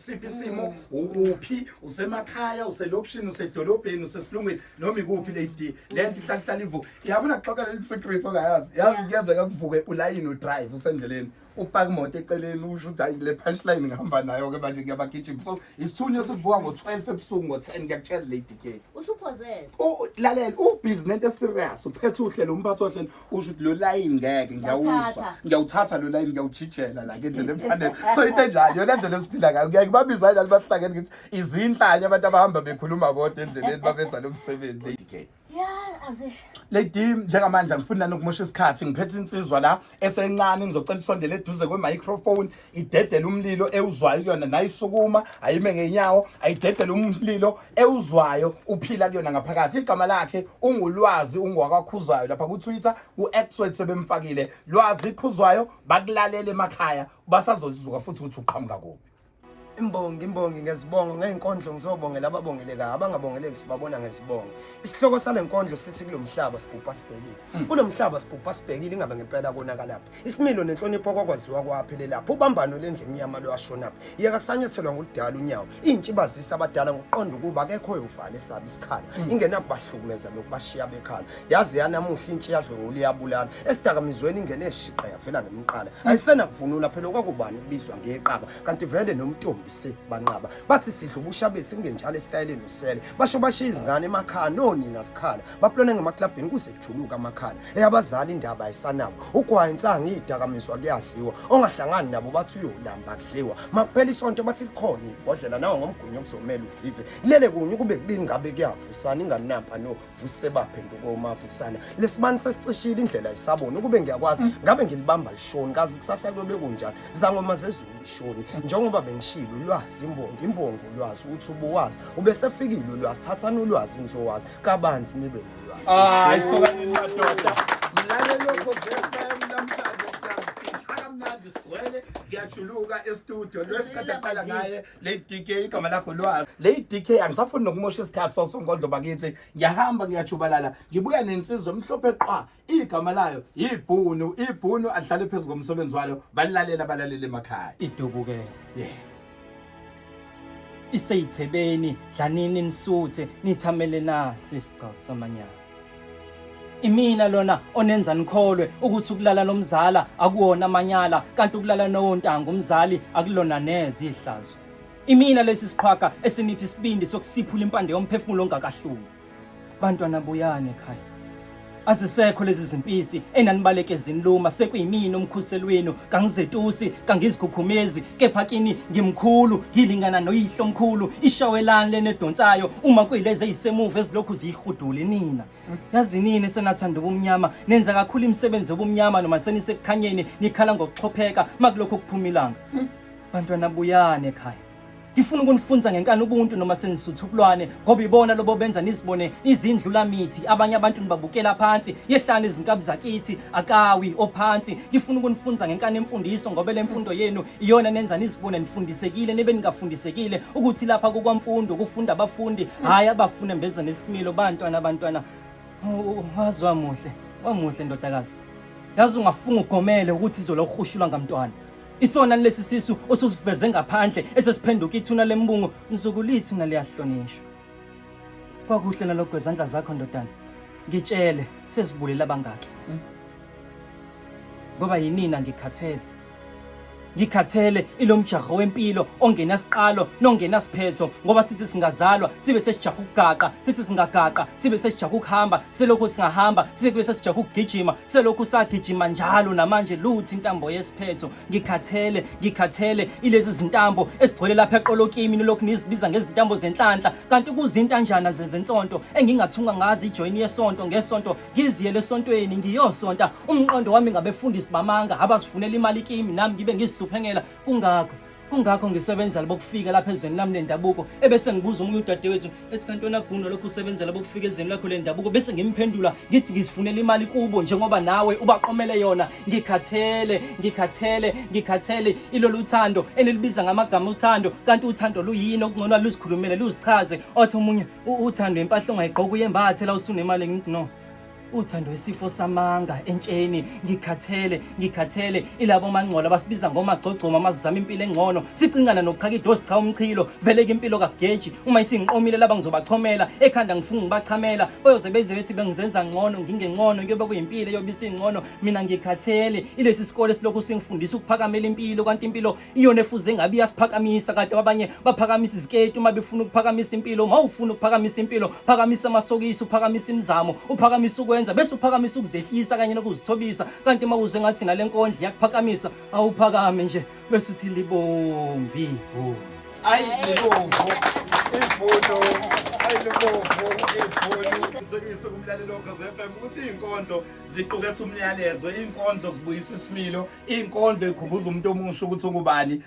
ukusiphi isimo, ukuphi, usemakhaya, uselokishini, usedolobheni, usesilungwini, noma ikuphi. Lady, le nto ihlala ihlala ivuka. Ngiyafuna kuxoxa leli secret ongayazi. Yazi, kuyenzeka kuvuke ulayini, udrive, usendleleni, upaka imoto eceleni, usho ukuthi, "Hayi, le punchline ngihamba nayo-ke manje, ngiyabagijima." So isithunywa sivuka ngo-12 ebusuku, ngo-10, ngiyakutshela, Lady K. Usuphozele. Lalela, ubhizi nento eserious, uphethe uhlelo, umphathi ohlelo, usho ukuthi lo layini ngeke ngiyawuzwa. Ngiyawuthatha. Ngiyawuthatha lo layini, ngiyawujijela la ngendlela emfanele. So into enjalo yona ndlela esiphila ngayo. Ngiyaye kubabiza kanjalo, bahlangene, ngithi izinhlanya abantu abahamba bekhuluma bodwa endleleni, babenza lo msebenzi, Lady K. Ya, azisho. Lady, njengamanje angifuni nanokumosha isikhathi. Ngiphethe insizwa la esencane, ngizocela isondele eduze kwe-microphone, idedele umlilo ewuzwayo kuyona. Nayisukuma, ayime ngenyawo, ayidedele umlilo ewuzwayo uphila kuyona ngaphakathi. Igama lakhe unguLwazi, ungwakwaKhuzwayo lapha ku-Twitter, ku-X wethu sebemfakile Lwazi Khuzwayo. Bakulalela emakhaya, basazozuka futhi ukuthi uqhamuka kuphi. Imbongi, imbongi ngezibongo, ngey'nkondlo ngizobongela ababongelekayo, abangabongeleki sibabona ngezibongo. Isihloko sale nkondlo sithi kulo mhlaba sibhubha sibhekile. Kulo mhlaba sibhubha sibhekile, ingabe ngempela konakalaphi? Isimilo nenhlonipho kwakwaziwa kwaphelelaphi? Ubambano lendlu emnyama lwashonaphi? Yeka kusanyathelwa ngoludala unyawo. Intsha ibazisa abadala ngokuqonda ukuba akekho oyovala esabi isikhala. Ingenakubahlukumeza nokubashiya bekhala. Yaze yanamuhla intsha yadlwengula, iyabulala. Esidakamizweni ingene eshiqa yavela ngemqala. Ayisenakuvunula phela okwakubani ukubizwa ngeqaba. Kanti vele nomntombi sebanqaba. Bathi sidla ubusha bethu kungenjalo esitayeleni usele. Basho bashiya izingane emakhaya nonina sikhala. Baplone ngemaklabhini kuze kujuluka amakhala. Eyabazali indaba ayisanabo. Ugwayi, insangu, izidakamizwa kuyadliwa. Ongahlangani nabo bathi uyolamba kudliwa. Makuphela isonto bathi likhona ibhodlela nawo ngomgwinyo kuzomela uvive. Lele kunye kube kubili ngabe kuyavusana inganampa no vuse baphenduka omavusana. Lesibani sesicishile, indlela isabona. Ukube ngiyakwazi ngabe ngilibamba lishoni, kazi kusasa kuyobe kunjani. Zangoma zezulu ishoni njengoba bengishilo, ulwazi imbongi, imbongi ulwazi, uthi ubuwazi ubesefikile ulwazi. Thathani ulwazi nizowazi kabanzi nibe nolwazi. Hayi, sokanini madoda. Mlaleli woKhozi FM, namhlanje sishaya kamnandi, sigcwele, kuyajuluka e-studio. Lwesikade aqala ngaye Lady DK, igama lakho Lwazi. Lady DK, angisafuni nokumosha isikhathi sosonkondlo bakithi. Ngiyahamba ngiyajubalala, ngibuya nensizwa emhlophe qwa. Igama layo ibhunu, ibhunu adlale phezulu komsebenzi walo. Balilalela abalaleli emakhaya. Idubuke. Yeah. Iseyithebeni, dlanini nisuthe, nithamele nasi isigcawu samanyala. Imina lona onenza nikholwe ukuthi ukulala nomzala akuwona amanyala, kanti ukulala nowontanga umzali akulona neze ihlazo. Imina lesi siqhwaga esinipha isibindi sokusiphula impande yomphefumulo ongakahlumi. Bantwana, buyani ekhaya. Azisekho lezi zimpisi enanibaleke ziniluma, sekuyimina umkhuseli wenu. Kangizetusi, kangizikhukhumezi, kepha kini ngimkhulu, ngilingana noyihlo omkhulu. Ishawelani lenedonsayo uma kuyilezi ezisemuva ezilokhu ziyihudule nina? Yazi nini senathanda ubumnyama, nenza kakhulu imisebenzi yobumnyama noma senisekukhanyeni, nikhala ngokuxhopheka makulokhu kuphuma ilanga. Bantwana, buyani ekhaya. Ngifuna ukunifunza ngenkani ubuntu noma senisutha ubulwane, ngoba ibona lobo benza nizibone izindlula mithi, abanye abantu nibabukela phansi. Yehlani izinkabi zakithi, akawi ophansi. Ngifuna ukunifunza ngenkani emfundiso, ngoba le mfundo yenu iyona nenza nizibone nifundisekile nibe ningafundisekile, ukuthi lapha kukwamfundo kufunda abafundi, hhayi abafuna mbeza nesimilo. Bantwana, abantwana, wazi wamuhle, wamuhle ndodakazi. Yazi ungafunga ugomele ukuthi izola uhushulwa ngamntwana. Isona lesi sisu osusiveze ngaphandle esesiphenduka ithuna lembungu. Mzukulu, ithuna liyahlonishwa. Kwakuhle nalokho kwezandla zakho, ndodana. Ngitshele, sesibulela abangaki? Ngoba yinina ngikhathele. Ngikhathele ilomjaho wempilo ongenasiqalo nongenasiphetho, ngoba sithi singazalwa sibe sesijaha ukugaqa, sithi singagaqa sibe sesijaha ukuhamba, selokhu singahamba sibe sesijaha ukugijima, selokhu sagijima njalo namanje lutho intambo yesiphetho. Ngikhathele, ngikhathele ilezi zintambo esigcwele lapha eqolo kimi, nilokhu nizibiza ngezintambo zenhlanhla, kanti kuzintanjana zensonto engingathunga ngazo ijoyini yesonto ngesonto, ngiziyele esontweni ngiyosonta umqondo wami ngabefundisi bamanga abazifunela imali kimi, nami ngibe ngizihluphengela. Kungakho ngisebenzela bokufika lapha ezweni lami lendabuko. Ebese ngibuza omunye udadewethu ethi, "Kanti wena Bhunu, lokhu usebenzela bokufika ezweni lakho lendabuko?" Bese ngimphendula ngithi ngizifunela imali kubo njengoba nawe ubaqomele yona. Ngikhathele, ngikhathele, ngikhathele ilolu thando enilibiza ngamagama uthando, kanti uthando luyini? Okungcono luzikhulumele, luzichaze. Othi omunye, "Uthando impahla ongayigqoka uyembathe la usunemali." Ngithi no. Uthando isifo samanga entsheni ngikhathele ngikhathele ilabo mangcola basibiza ngomagcogcoma masizama impilo engcono sicingana nokuchaka idosi cha umchilo vele ke impilo kageji uma isingiqomile laba ngizobachomela ekhanda ngifunga ngibachamela bayoze benze bethi bengizenza ngcono ngingengcono kuyobe kuyimpilo eyobe isingcono mina ngikhathele ilesi sikole silokhu singifundisa ukuphakamela impilo kanti impilo iyona efuze ngabe iyasiphakamisa kanti abanye baphakamisa iziketi uma befuna ukuphakamisa impilo uma ufuna ukuphakamisa impilo phakamisa amasokisi uphakamisa imizamo uphakamisa ukwenza bese uphakamisa ukuzehlisa kanye nokuzithobisa kanti uma uzwe ngathi nale nkondlo iyakuphakamisa awuphakame nje bese uthi libomvi ibhunu. Ayi libomvu ibhunu, ayi libomvu ibhunu. Qinisekise kumlaleli woKhozi FM ukuthi iy'nkondlo ziqukethe umyalezo, iy'nkondlo zibuyisa isimilo, iy'nkondlo ikhumbuza umuntu omusha ukuthi ungubani.